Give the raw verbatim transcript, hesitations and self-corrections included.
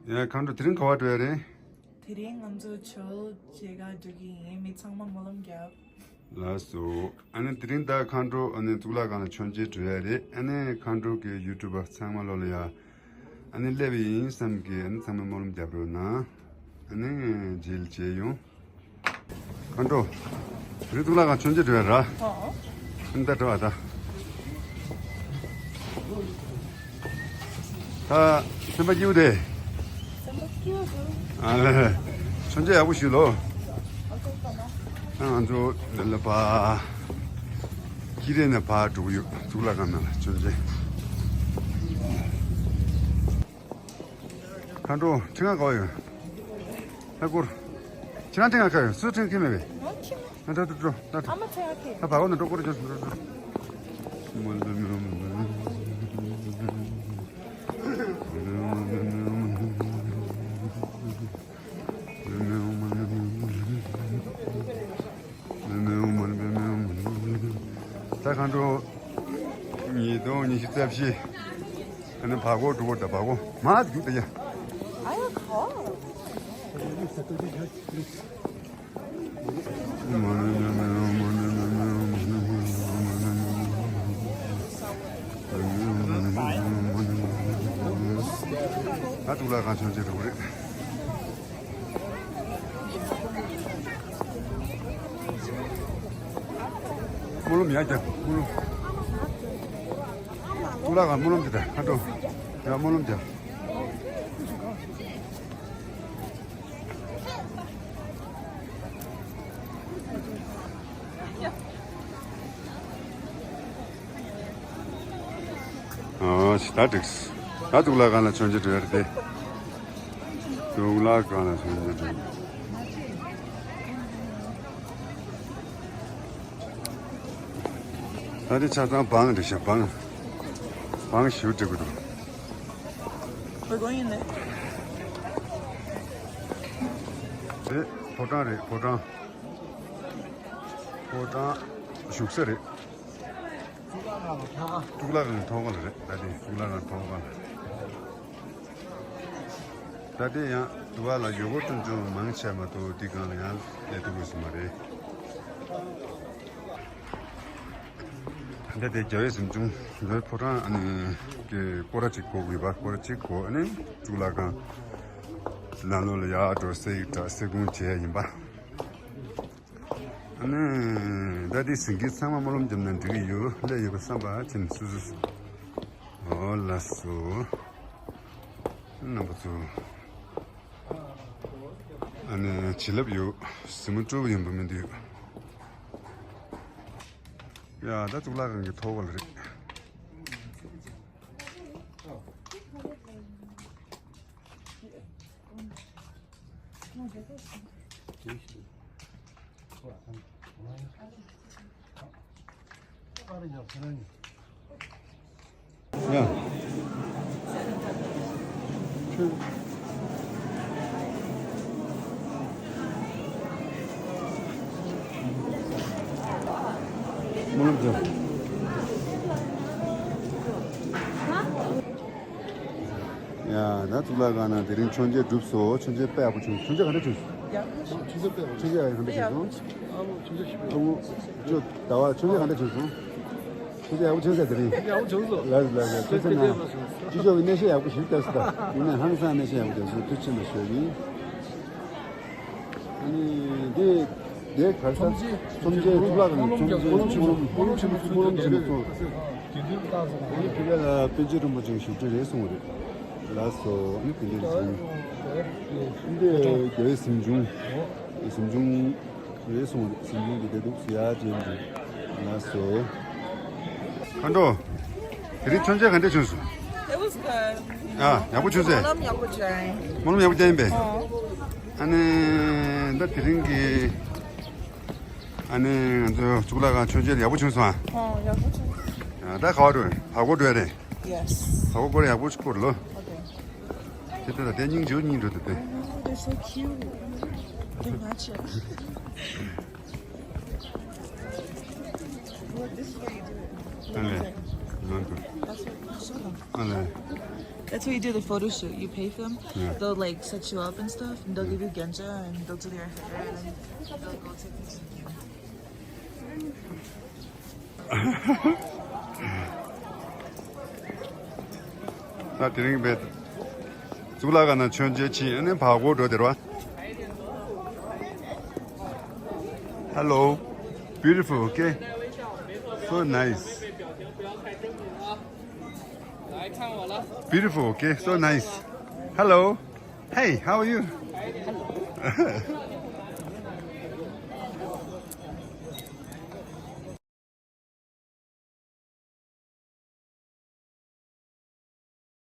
ཡ། མཁའ་འགྲོ། དེ་རིང་ག་པར་འགྲོ་ཡ་རེད། དེ་རིང་ང་ཚོ་ཆོས་མཇལ་ག་འགྲོ་གི་ཡིན། མི་ཚང་མ་སྨོན་ལམ་རྒྱབ། ལགས་སོ། ཨ་ནི་དེ་རིང་ད་མཁའ་འགྲོ་ཨ་ནི་གཙུག་ལག་ཁང་ལ་མཆོད་མཇལ་འགྲོ་ཡ་རེད། ཨ་ནི་མཁའ་འགྲོ་གི་ཡུ་ཊུབ་པ་ཚང་མ་ལོ་ལ་ཡ། ཨ་ནི་སླེབས་པ་ཡིན་བསམ་གི། ཨ་ནི་ཚང་མ་སྨོན་ལམ་རྒྱབ་རོགས་གནང་། ཨ་ནི་མཇལ་མཇལ་ཡོང་། མཁའ་འགྲོ། རི་གཙུག་ལག་ཁང་མཆོད་མཇལ་འགྲོ་ཡ་ར། ཨོ། ཨ་ནི་ད་འགྲོ་བ་ད། ད་སེམས་པ་སྐྱིད་པོ་དེ། སེམས་པ་སྐྱིད་པོ་འདུག་ཨ་ལེ། མཆོད་མཇལ་ཡག་པོ་ཞུ་ལོ། ཨ་ང་ཚོ་འདི་ལ་ཕ། ཀི་རེ་ནས་ཕར་འགྲོ་གི་ཡོད། གཙུག་ལག་ཁང་ནང་ལ་མཆོད་མཇལ། མཁའ་འགྲོ། ཁྱེད་རང་ག་པར་ཡོད། ལྷ་སྐོར། ཁྱེད་རང་ཁྲིད་ང་ག་ཡོད། སུ་ཁྲིད་ཁྱེད་མེད་པས། ང་ཁྲིད་མ། ང་ཁྲིད་འགྲོ་འགྲོ་ད་འགྲོ། ཨ་མ་ཁྲིད་ང་ཁྲིད། ད་བར་སྐོར་ནས་འགྲོ། སྐོར་ར་ཅོ་འགྲོ་འགྲོ། ད་མཁའ་འགྲོ། ཉིས་སྟོང་ཉི་ཤུ་རྩ་བཞི། ཨ་ནི་བར་སྐོར་འགྲོ་དགོས། ད་བར་སྐོར་མར་རྒྱུག་ད་ཡ། ཨ་ཡ་ག། ད་གཙུག་ལག་ཁང་མཆོད་མཇལ་འགྲོ་གི་རེད། སྨོན་ལམ་ཡར་རྒྱབ། སྨོན་ལམ། གཙུག་ལག་ཁང་སྨོན་ལམ་དེ་དང་ཁ་འགྲོ། ཡར་སྨོན་ལམ་རྒྱབ། ཨོ་ད་འགྲིགས། ད་གཙུག་ལག་ཁང་ལ་མཆོད་མཇལ་འགྲོ་ཡ་རེད་དེ། གཙུག་ལག་ཁང་ལ་མཆོད་མཇལ་འགྲོ་ཡ། ད་དེ་ཆ་ཚང་བང་རེད་ཤག་བང་། བང་ཞིག་སྒྲིག་དགོས་འདུག We're going in there. དེ་ཕོ་བྲང་རེད། ཕོ་བྲང་། ཕོ་བྲང་བཞུགས་ས་རེད། གཙུག་ལག་ཁང་ཐོག་ཁ་ལ་རེད། ད་དེ་གཙུག་ལག་ཁང་ཐོག་ཁ་ལ། ད་དེ་ཡང་དུ་བ་ལ་ཡུལ་སྐོར་སྤྲོ་འཆམ་མང་ཆེ་བ་དུ་དེ་སྒང་ལ་ཡང་སླེབས་ཐུབ་ཀྱི་ཡོད་ས་མ་རེད། ད་དེ་རྒྱལ་བའི་གཟིམ་ཆུང་། ལོའི་ཕོ་བྲང་ཨ་ནི་གི་སྐོར་ར་གཅིག་སྐོར་དགོས་པ། སྐོར་ར་གཅིག་སྐོར་ཨ་ནི་གཙུག་ལག་ཁང་ནང་ལོགས་ལ་ཡར་འགྲོ། གསེར་ཡིག་དྲ་གསེར་ཁུང་མཇལ་ཡིན་པ། ཨ་ནི་ད་དེ་ཟིན་གྱི་ཚང་མ་སྨོན་ལམ་བརྒྱབ་ན་འགྲིག་གི་ཡོད། སླེབས་ཡོད་པ་བསམ་པ་ཅན་སུ་སུ་སུ། ཨོ་ལགས་སོ། རྣམ་པ་ཚོ། ཨ་ནི་བྱིན་རླབས་ཡོད། གཟིགས་མོ་སྤྲོ་པོ་ཡིན་པ་མི་འདུག་ཡ་ད་གཙུག་ལག་ཁང་གི་ཐོག་ཁ་ལ་རེད། ཡ། སྨོན་ལམ་རྒྱབ། ཡ་ད་གཙུག་ལག་ཁང་ནང་དེ་རིང་མཆོད་མཇལ་གྲུབ་སོང་། མཆོད་མཇལ་དཔེ་ཡག་པོ་བྱུང་། མཆོད་མཇལ་ག་འདྲ་བྱུང་སོང་། ཡག་པོ་བྱུང་། མཆོད་མཇལ་དཔེ་ཡག་པོ་བྱུང་། མཆོད་མཇལ་ག་འདྲ་བྱུང་སོང་། ཨ་ཁུ་ཅོ་ཟླ་བ་མཆོད་མཇལ་ག་འདྲ་བྱུང་སོང་། མཆོད་མཇལ་ཡག་པོ་བྱུང་ས་དེ་རིང་། ཡག་པོ་བྱུང་སོང་། ལགས་ལགས་ལགས། ཐུགས་རྗེ་གནང་། སྤྱི་ཚོགས་ཀྱི་གནས་བཤད་ཡག་པོ་ཞིག་བལྟས་སོང་། ད་ཡིན་ན་ཧང་སང་གནས་བཤད་ཡག་པོ་བལྟས་སོང་། ཐུགས་རྗེ་ཆེ་གནང་ཞུ་ཡིན། ཨ་ནི་འདི་འདི་ག་ས་ཚོམས་ཆེན་གཙུག་ལག་ཁང་ཚོམས་ཆེན་སྨོན་ལམ་སྨོན་ལམ་ཆེན་མོ་ཚོ་སྨོན་ལམ་ཆེན་མོ་ཚོ། ཨ་ནི་ཕི་ལ་ལ་པཎ་ཆེན་རིན་པོ་ཆེ་གི་བཞུགས་ཁྲི་རེད་གསུངས་པ་རེད། ལགས་སོ། ཨ་ནི་དེ་འདྲ་རེད་གསུངས། འདི་རྒྱལ་བའི་གཟིམ་ཆུང་། གཟིམ་ཆུང་རེད་གསུངས་པ་རེད། གཟིམ་ཆུང་འདི་འདྲ་འདུག་ཟེར་ཡ་ཅན་འདུག་ལགས་སོ། མཁའ་འགྲོ། དེ་རིང་མཆོད་མཇལ་ག་འདྲ་བྱུང་སོང་། It was good. ཨ་ཡག་པོ་བྱུང་ཟེར། སྨོན་ལམ་ཡག་པོ་བྱས། སྨོན་ལམ་ཡག་པོ་བྱས་ཡིན་པས། ཨོ། ཨ་ནི་ད་དེ་རིང་གི་ཨ་ནི་ང་ཚོ་གཙུག་ལག་ཁང་མཆོད་མཇལ་ཡག་པོ་བྱུང་སོང་ཨ། ཨོ་ཡག་པོ་བྱུང་། ཨ་ད་ག་པར་འགྲོ། བར་སྐོར་འགྲོ་ཡ་རེད། Yes. བར་སྐོར་སྐོར་ཡག་པོ་ཞིག་སྐོར་ལོ། Okay. དེ་ལྟ་ལ་དེ་སྙིང་རྗེ་པོ་སྙིང་འགྲོ་འདུག་དེ། Oh, they're so cute. They're matching. Look, this is how you do it. ཨ་ལེ། ལོན་དུ། That's what I saw them. ཨ་ལེ། That's what you do the photo shoot. You pay them, Yeah. They'll like set you up and stuff, and they'll give you genja and they'll do your hair and then they'll go take pictures of you. ད་དེ་རིང་བས་གཙུག་ལག་ཁང་ནང་མཆོད་མཇལ་ཕྱིན་ཨ་ནི་བར་སྐོར་འགྲོ་དེ་རེད་བ། Hello. Beautiful, okay? So nice. Beautiful, okay? So nice. Hello. Hey, how are you?